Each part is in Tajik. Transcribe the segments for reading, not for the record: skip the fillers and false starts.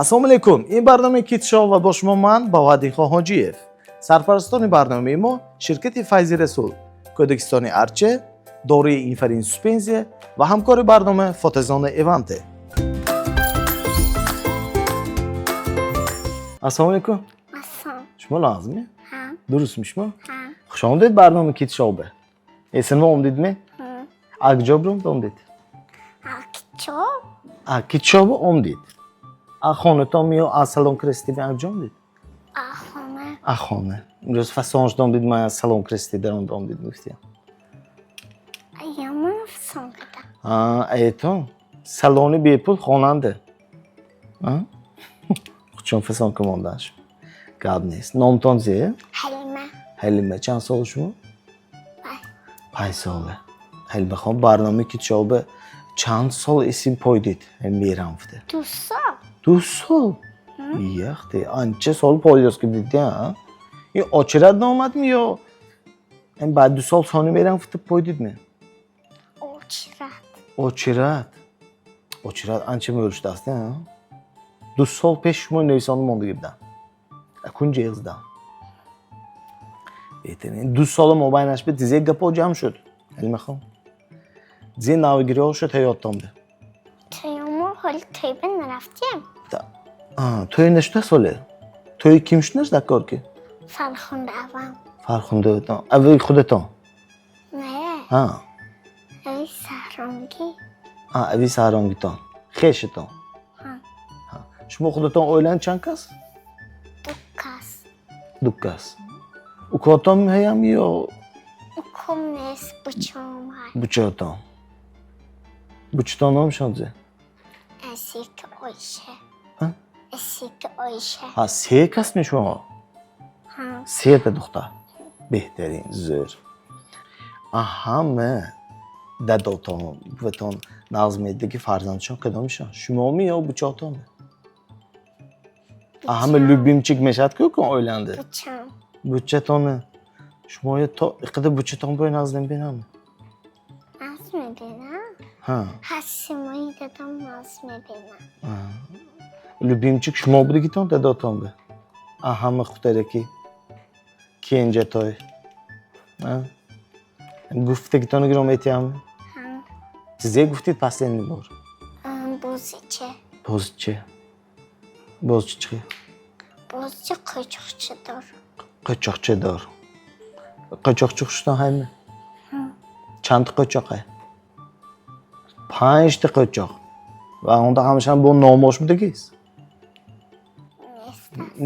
Ассалому алайкум. Ин барномаи Kids Show ва бо шумо ман, Баҳоаддинхон Ҳоҷиев. Сарпарастони барномаи мо ширкати Файзи Расул, Кӯдакистони Арче, доруи Инфарин Суспензия ва ҳамкори барнома Фотозона Эванте. Ассалому алайкум. Ассалом. Шумо лозимӣ? Ҳа. Дурустми шумо? Ҳа. Хуш омадед барномаи Kids Show ба. Эсинва омдидми? Ҳа. А куҷо биромд омдед? А кичо? А Kids Show ба омдед. А хонатон ё а салон красоты а куҷо омдед? А хона. А хона. Имрӯз фасон шуд омдид, ман аз салон красоты даромад омдид гуфтиям. Я ман фасон кардам. А, айтон. Салони бепул хонанда. А? Чун фасон кумондааш. Гап нест. Номтон зе? Ҳалима. Ҳалима. Чанд сол шумо? Панҷ. 5 сола. Ҳалима хон, барномаи Kids Show ба чанд сол исм пойдид? Мерам гуфта. 2 сол. 2 сол? Яхте, анча сол пойдост ки дидя, а? Ин очират наомадми ё ин баъд 2 сол сони мерам гуфта пойдидми? Очират. Очират. Очират анча мӯл шудааст, а? 2 сол пеш шумо нависонда мондагӣ будам. Акун ҷеғ задам. Беҳтарин. 2 сола мобайнаш ба дизе гапо ҷамъ шуд. Ҳалимахон. Дизе навгириҳо шуд ҳаёттонда. Тӯюмо ҳоли тӯйба нарафтем. Тӯй нашудааст ҳоле? Тӯи ким шудааст дар кор ки? Фархунда авам. Фархундаатон. Ави худатон? Не. Ҳа. Ави саҳронгӣ. А, ави саҳронгитон. Хешатон. Ҳа. Ҳа. Шумо худатон оилаан чанд кас? 2 кас. 2 кас. Укотон ҳаям ё Уком нест, бучом ҳай. Бучотон? Бучатон номшон зе? Эсики Ойша. А? Эсики Ойша. Ҳа, се кас шумо? Ҳа. Сета духтар. Беҳтарин, зӯр. А ҳама дадотон, буватон нағз медида ки фарзандшон кадомшон? Шумоми ё бучотон? А ҳама любимчик мешавад ку оиланда? Бучам. Бучатони. Шумо то иқадар бучатон бой нағз намебинам? Нағз мебинам. Ҳа. Ҳасимои дадам нағз мебинам. Любимчик шумо будагитон дадотон бе? А ҳама хутараки кенҷатой. Гуфтагитоно гиром метиҳам? Ҳа. Чизе гуфтид последний бор? Бозича. Бозича. Бозича чӣ? Бозича қочоқчидор. Қочоқчадор. Қочоқчи хуштон ҳайми? Чандта қочоқ ҳай? Панҷта қочоқ. Ва онда ҳамашам бо номош будагист?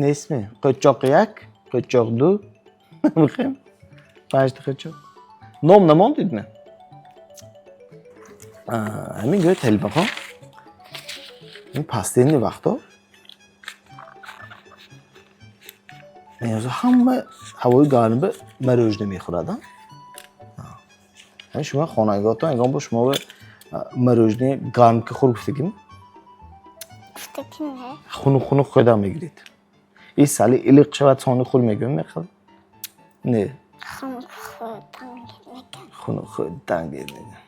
Нест. Нестми? Қочоқ як, қочоқ ду. Мехоҳем? Панҷта қочоқ. Ном намондидми? Ҳамин гӯяд Ҳалимахон. Ин последний вақтҳо ҳама ҳавои гармба мороженое мехӯрад, а? Ҳамин шумо хонагиҳотон ягон бор шумо мороженое гарм ки хӯр гуфтагими? Гуфтаги не. Хунук хунук хӯрда мегиред. И сали илиқ шавад сони хӯр мегӯем мехӯр? Не. Хунук хӯрдан мегӯям. Хунук хӯрдан мегӯям.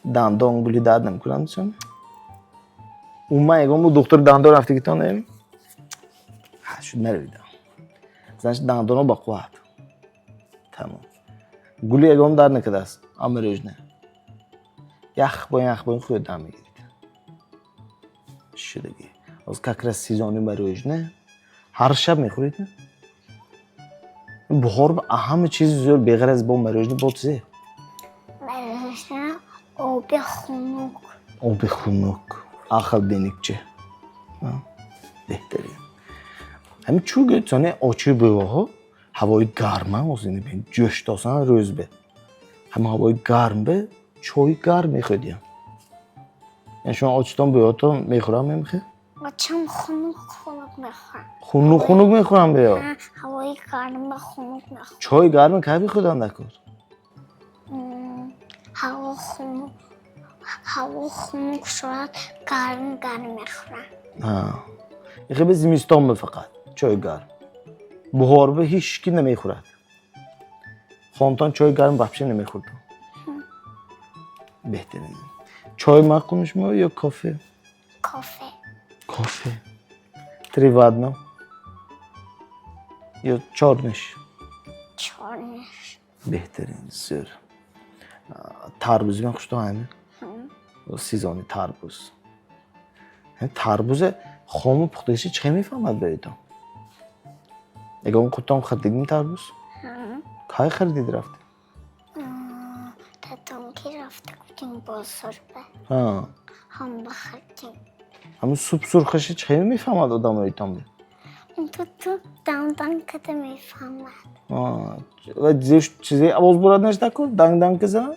Дандон гули дард намекунад чун? Умуман ягон бор духтури дандон рафтагитон не? Ҳа, шуд наравидам. Значит, дандоно ба қувват. Тамом. Гули ягон дард накардааст. А мороженое. Ях бо ях бо хӯрдан мегиред. Шудагӣ. Ҳозир как раз сезони мороженое. Ҳар шаб мехӯред? Бухор ҳама чизи зӯр беғараз бо мороженое бо чизе? Мороженое, оби хунук. Оби хунук. Ахал беникче. Беҳтарин. Ҳамин чӯ гӯед сони очи бувоҳо ҳавои гарма озини бин ҷӯш досан рӯз бе. Ҳама ҳавои гарм бе чои гарм мехӯрдиям. Яъне шумо очитон бувоҳотон мехӯрам мемехӯ? Очам хунук хунук мехӯрам. Хунук хунук мехӯрам беё? Ҳа, ҳавои гармба хунук мехӯрам. Чои гарм кай бихӯрдан дар кор? Ҳаво хунук ҳаво хунук шавад, гарм гарм мехӯрам. Ҳа. Ихе бе зимистон бе фақат чои гарм. Буҳор бе ҳеч ки намехӯрад. Хонтон чои гарм вообще намехӯрдам. Беҳтарин. Чой маъқул шумо ё кофе? Кофе. Кофе. Три в одном. Ё чёрныйш? Чёрныйш. Беҳтарин, зӯр. Тарбуз ман хуштон ҳами? Сезони тарбуз. Тарбузе хому пухтагиша чӣ хел мефаҳмад баёдам? Ягон худтон харидидми тарбуз? Кай харидид рафта? Татонки рафта будем бозор ба. Ҳам бахаридем. Ҳамун суп сурхаша чӣ хел мефаҳмад одам оитон? Ту данг данг када мефаҳмад. Ва чизе овоз бурад нашта кор данг данг киза?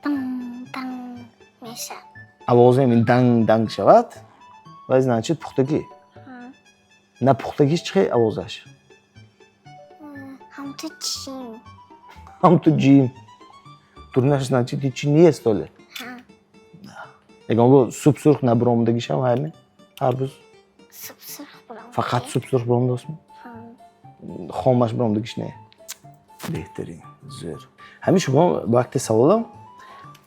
Данг данг мешавад. Овози ҳамин данг данг шавад, вай, значит, пухтагӣ. На пухтагиш чӣ хел овозаш? Ҳамту ҷим. Ҳамту ҷим. Дурнаш, значит, ҳичи нест оле. Ягон бо суп сурх набуромадагишам ҳайми тарбуз? Суп сурх буром. Фақат суп сурх буромадастми? Хомаш буромадагиш не? Беҳтарин, зӯр. Ҳамин шумо вақте саволам,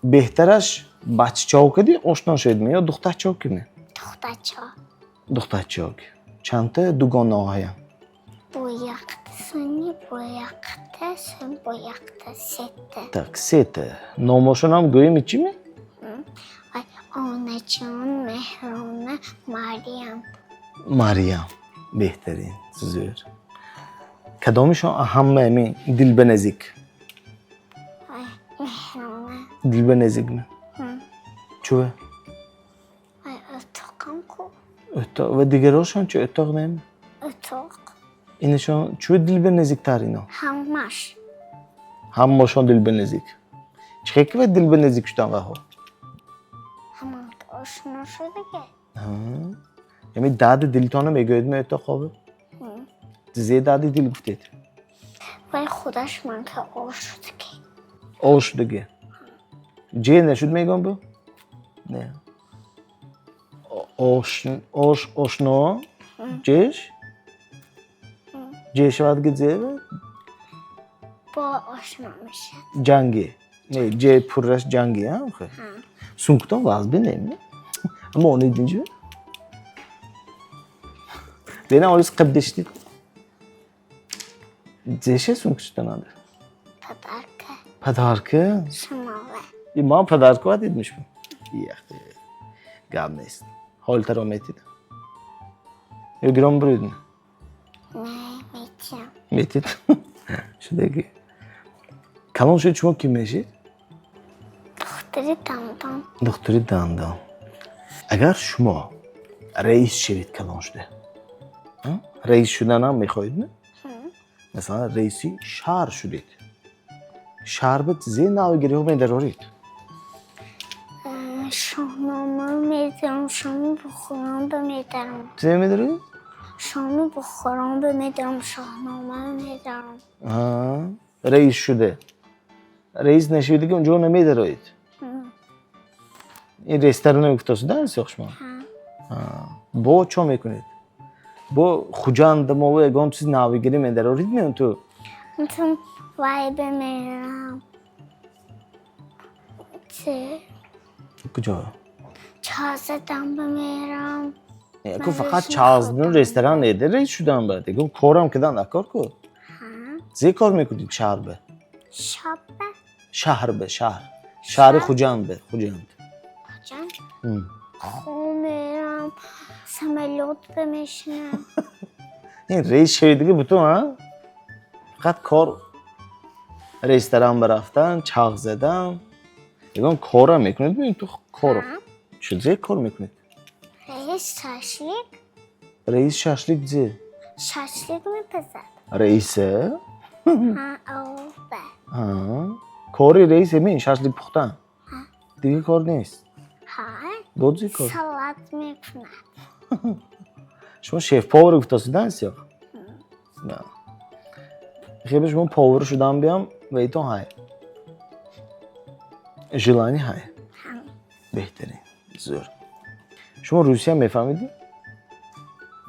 беҳтараш бачачао кади ошно шудми ё духтарчао кими? Духтарчо. Духтарчао. Чандта дугонаҳоям? Буяқта, сони буяқта, сон буяқта, сета. Так, сета. Номошонам гӯем, чими? Вай Онаҷон, Меҳрона, Мариям. Мариям. Беҳтарин, зӯр. Кадомишон ҳама ами дил ба наздик? Вай Меҳрона. Дил ба наздикми? Чува? Вай отоқам ку. O'toq va digaрошон чи, o'toq nemi? Отоқ. Инашон чува дил ба наздиктар ино? Ҳамаш. Ҳамашон дил ба наздик. Чӣ хел ки ва дил ба наздик шудан ваҳо? Ҳамон ки ошно шудаге. Яъне дарди дилтонро мегӯед отоқове? Зе дарди дил гуфтед? Вай худаш ман ки ош шудаги. Ош шудаги. Ҷе нашуд мегӯям бу? Не. Ош, ош, ошно, ҷеш? Ҷе шавад ки зе? Бо ошно мешад. Ҷанги. Не, ҷе пурраш ҷанги, а? Сумкутон вазбин не? Аммо онид инҷо? Бена олис қибдиштид. Зеше сумкучтанада? Подарка. Подарка? Шумова. И ман подарка ва дидмишм. Яхте. Гап нест. Ҳолтаро метид. Ё гиром буридми? Не, метиям. Метид. Шудаги. Калон шуд, шумо кӣ мешид? Духтари дандон. Духтури дандон. Агар шумо раис шавед калон шуда, раис шуданам мехоҳед, не? Масалан, раиси шаҳр шудед. Шаҳр ба зе навгириҳо медароред? Шоҳнома медарам, шоми бухорон медарам. Зе медароред? Шоми бухорон медарам, шоҳнома медарам. Раис шуда. Раис нашавида ки унҷо намедароед. Ин ресторано гуфтасуда сиёх шумо? Бо чо мекунед? Бо Хуҷанд мо ягон чиз навигирӣ медарорид ме ту? Тум вай бимерам. Чи? Куҷо? Чазадан бимерам. Ку фақат чаздан ресторан неда раис шудан баъд. Ягон корам кидан накор ку? Зе кор мекунед шаҳр бе? Шабе? Шаҳр бе, шаҳр. Шаҳри Хуҷанд бе, Хуҷанд. Хуҷанд? Хоб мерам, самолёт бимешинам. Ин раис шавидиги бутун, а? Фақат кор ресторан барафтан, чағ задан. Ягон корам мекунед бин ту кор. Чӣ зе кор мекунед? Раис шашлик. Раис шашлик зе? Шашлик мепазад. Раисе? Ҳа, овбе. Кори раис ҳамин шашлик пухтан. Дига кор нест. Ҳа. Дод зе кор? Салат мекунад. Шумо шеф-повар гуфтасидан сиёх? На. Хебе шумо повар шудан биям вейтон ҳай. Желание ҳай. Беҳтарин. Зӯр. Шумо русия мефаҳмидед?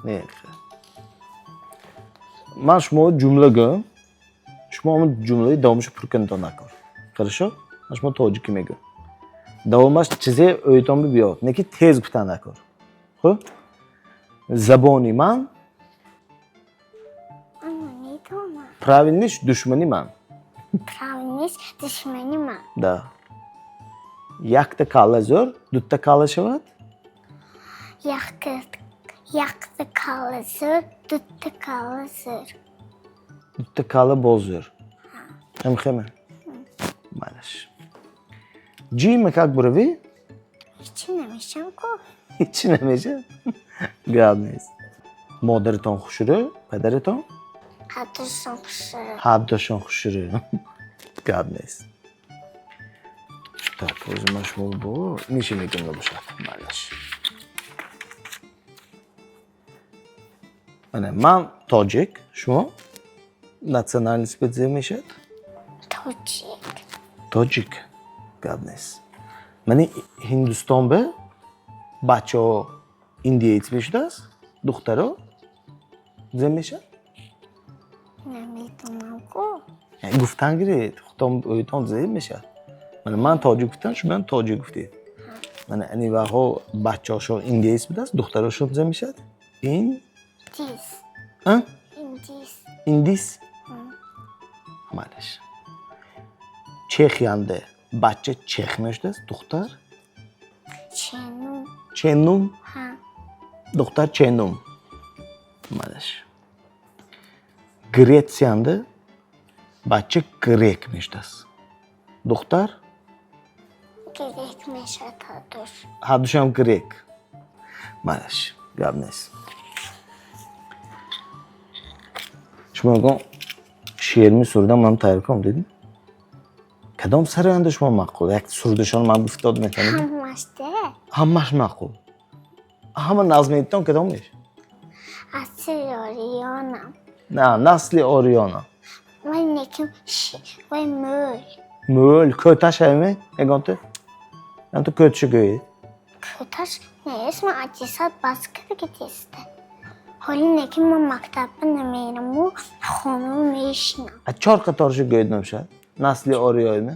Не. Ман шумо ҷумла гӯям. Шумо ҳамон ҷумлаи давомашо пур кунедон накор. Хорошо? Ман шумо тоҷикӣ мегӯям. Давомаш чизе ойтон биёд, не ки тез гуфтан накор. Хуб? Забони ман. Ман намедонам. Правильный ш душмани ман. Правильный ш душмани ман. Да. Якта калла зӯр, дута калла шавад? Якта калла зӯр, дута калла зӯр. Дута калла боз зӯр. Ҳамхема? Малаш. Ҷи макак буравӣ? Ҳечи намешам ку. Ҳечи намеша? Гап нест. Модаратон хушрӯ, падаратон? Ҳардушон хушрӯ. Ҳардушон хушрӯ. Гап нест. Так, ҳозир ман шумо бо ниша мекунам, набошад. Малаш. Мана ман тоҷик, шумо национальность бе мешавад? Тоҷик. Тоҷик. Гап нест. Мани Ҳиндустон бе бачаҳо индиец мешудааст, духтаро зе мешавад? Намедонам ку. Гуфтан гиред, худтон ӯйтон зе мешавад. Мана ман тоҷик гуфтам, шумо тоҷик гуфтед. Мана аниваҳо бачаҳошон индиец будааст, духтарошон зе мешавад? Ин? Дис. А? Индис. Индис? Малаш. Чехиянде бача чех мешудааст, духтар? Ченум. Ченум? Ҳа. Духтар ченум. Малаш. Гретсиянде бача грек мешудааст. Духтар? Грек мешавад ҳардуш. Ҳардушам грек. Малаш. Гап нест. Шумо ягон шеърми сурудам ман тайёр кунам дидем? Кадом сароянда шумо маъқул? Як сурудашон ман гуфта дод метавонед? Ҳамаш де. Ҳамаш маъқул. Ҳама назмедитон кадом меш? Асли ориёнам. На, насли ориёнам. Вай неким вай мӯл. Мӯл, кӯташ ҳаме? Ягон ту? Ягон ту кӯташа гӯед. Кӯташ нест, ман аттестат бас карда теста. Ҳоли неким ман мактабба намераму хона мешинам. А чор қаторша гӯед намешавад? Насли ориёиме?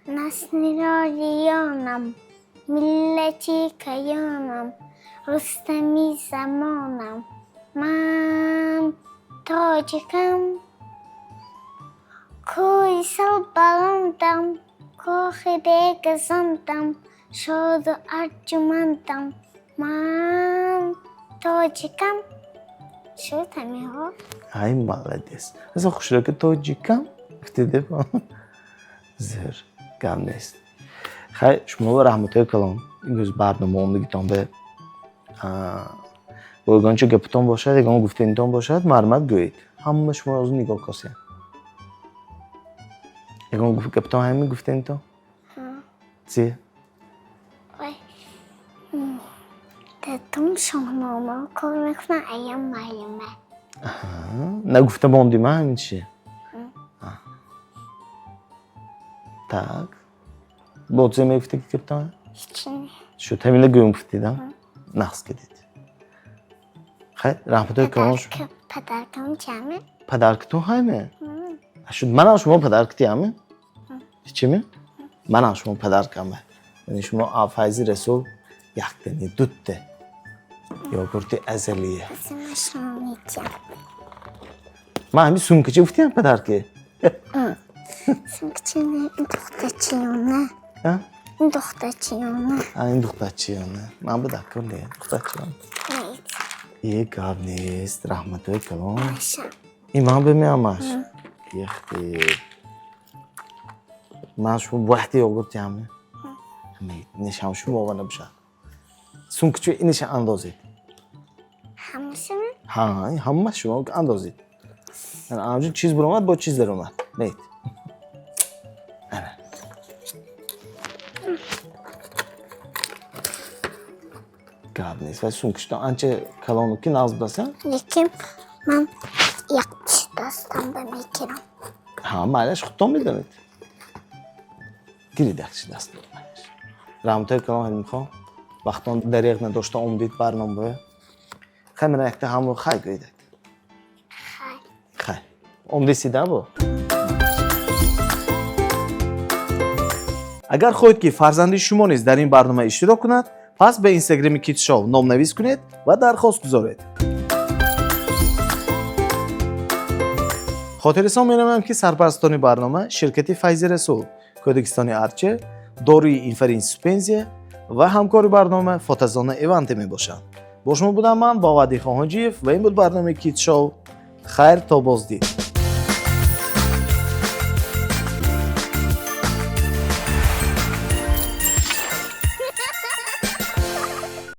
Насли ориёнам, миллати каёнам, рустами замонам. Ман тоҷикам. Кӯҳи сол баландам, кӯхи бегазандам, шоду арҷумандам. Ман тоҷикам. Шуд ҳамиҳо? Ай, молодец. Аса хушрӯ ки тоҷикам гуфтиде. Зӯр, гап нест. Хай, шумо раҳматҳои калон. Имрӯз барнома омдагитон бе бо ягон чо гапатон бошад, ягон гуфтанитон бошад, марҳамат гӯед. Ҳама шумо озу нигоҳ косем. Ягон гапатон ҳами гуфтанитон? Чи? Вай дадум шоҳнома кор мекунад, аям муаллима. Нагуфта мондим ҳамин чи? Так. Бо чизе мегуфте ки гапатон? Ҳечи не. Шуд, ҳамина гӯем гуфтидам. Нақс кардед. Хай, раҳматҳои калон. Подарка м чиаме? Подарка тон ҳайме? Шуд, манам шумо подарка тиаме? Чиме? Манам шумо подарка ме. Яъне шумо Файзи Расул якта не, дутта. Йогурти азалия. Шумо метиям. Ман ҳамин сумкача гуфтиям подарки. Сумкача не, ин духтачиёна. Ин духтачиёна. Ин духтачиёна. Ман ба дакор не, духтачиёна. Е, гап нест, раҳматҳои калон. Ин ман бимеамаш. Яхте. Ман шумо вақти йогурт тиаме. Нишам шумо ова набошад. Сумкача иниша андозед. Ҳамашаме? Ҳа, ҳама шумо андозед. Анҷо чиз буромад, бо чиз даромад. Нед. Ана. Гап нест. Ва сумкача анча калону ки нағз будасан? Лекин ман як дастам ба мегирам. Ҳа, майлаш, худтон медонед. Гиред якчи даст. Раҳматҳои калон, Ҳалимхон. Вақтон дареғ надошта омдид барномаба. Хай, мана якта ҳамро хай гӯед. Хай. Хай. Омдисида бо? Агар хоҳед, ки фарзанди шумо низ дар ин барнома иштирок кунад, Пас ба инстаграми Кит Шоу номнавис кунед ва дархост гузоред. Хотиррасон менамоям, ки сарпарастони барнома ширкати Файзи Расул, Кӯдакистони Арча, доруи Инфарин суспензия ва ҳамкори барнома фотозона Эванте мебошанд. Бо шумо будам ман, Бовади Хоҳонҷиев, ва ин буд барномаи Кит Шоу. Хайр, то боздид.